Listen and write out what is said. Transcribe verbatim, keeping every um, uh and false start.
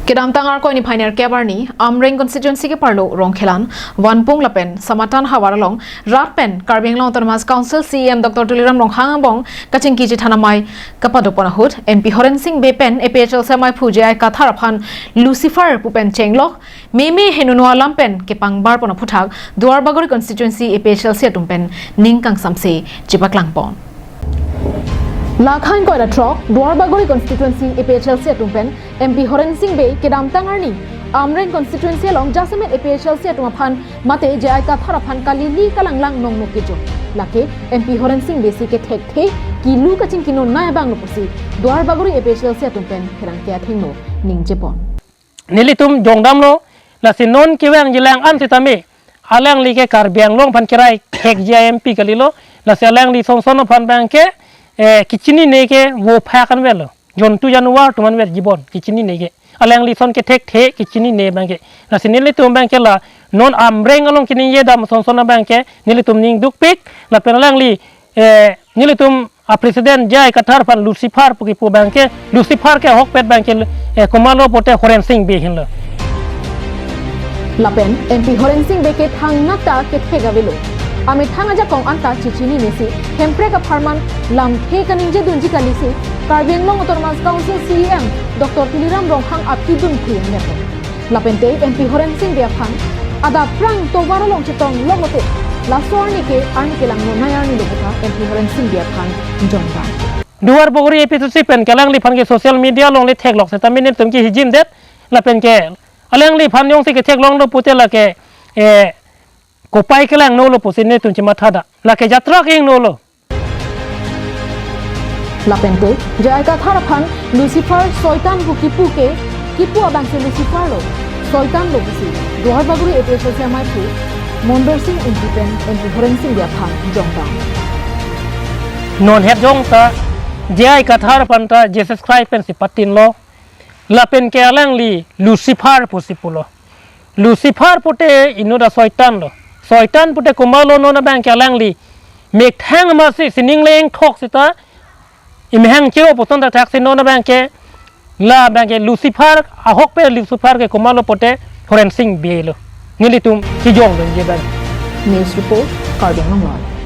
Kedamtang Arkoi niphai nerkep arni Amreng constituency keparlo Rongkhelan, Vanpung lapen Samatan havar along rat pen Karbi Anglong Autonomous Council C E M Doctor Tuliram Ronghang angbong kachingki chethan amei kapadopon ahut M P Horen Sing Bey pen A P H L C amaiphu J I Kathar aphan Lucifer pu pen chenglok meme henunu alam pen kepangbar pon aphuthak Duarbagori constituency A P H L C atum pen ning kangsamse chepaklang pon. Lakhain koira throk Duarbagori constituency A P H L C atum pen M P Horen Sing Bey kedamtang arni Amreng constituency along jasemet A P H L C atum aphan mate J I Kathar aphan kalili kalanglang nong nukkejo. Lake M P Horen Sing Bey si kethekthe kilu kachingki non nai abang lo pusi Duarbagori A P H L C atum pen pherangke athengno ningje pon. Nelitum jongdamlo, lasi non kevang jilang an sitame alangli ke Karbi Anglong aphan kerai thek J I M P kalilo, lasi alangli sonson aphan abangke, eh, kechinine ke vo phak anvetlo. Jontu januar atum anvet jibon kechinine ke. Alangli son kethekthe kechinine abangke. Lasi nelitum abangke la non Amreng along keningje dam sonson abangke nelitum ning dukpik, lapen alangli, eh, nelitum a President J I Kathar aphan Lucifer pu kipu abangke, Lucifer ke ahokpet abangke, eh, komatlo pote Horen Sing Bey henlo. Lapen M P Horen Sing Bey ke thangnat ta kethek avelo. Amethang ajakong anta chechinine si Hemprek apharman lamthe kaningje dunji kalisi Karbi Anglong Autonomous Council C E M Doctor Tuliram Ronghang aphi dun phi nepo. Lapente M P Horen Sing Bey aphan adap prang tovar along chetonglok lote laso arni ke arni kelang non nai arni lo puta M P Horen Sing Bey aphan jongdam. Duarbagori A P H L C pen ke alangliphan ke social media along le theklok setame nelitum ke hijim det, lapen ke alangliphan jongsi ketheklonglo pute lake, eh, kopai kelang nolo pusi nelitum chematha da. Lake jatra ke ingnolo. Lapente J I Kathar aphan Lucifer Soitan pu kipu ke kipu abangke Lucifer lo, Soitan lo pusi Duarbagori A P H L C amaiphu Mondorsing Ingti pen M P Horen Sing Bey aphan jongdam. Non het jong ta J I Kathar aphan ta Jesus Christ pensi patinlo. Lapen ke alangli Lucifer pusi pulo. Lucifer pute inut a Soitan lo. Soitan pute komatlo non abangke alangli methang masi sining leng thok sita imhang chiro puson ta thak si non abangke la abangke Lucifer ahokpet Lucifer ke komatlo pote Horen Sing Bey lo. Nelitum kijong dunji abang. News report, Karbi Anglong Live.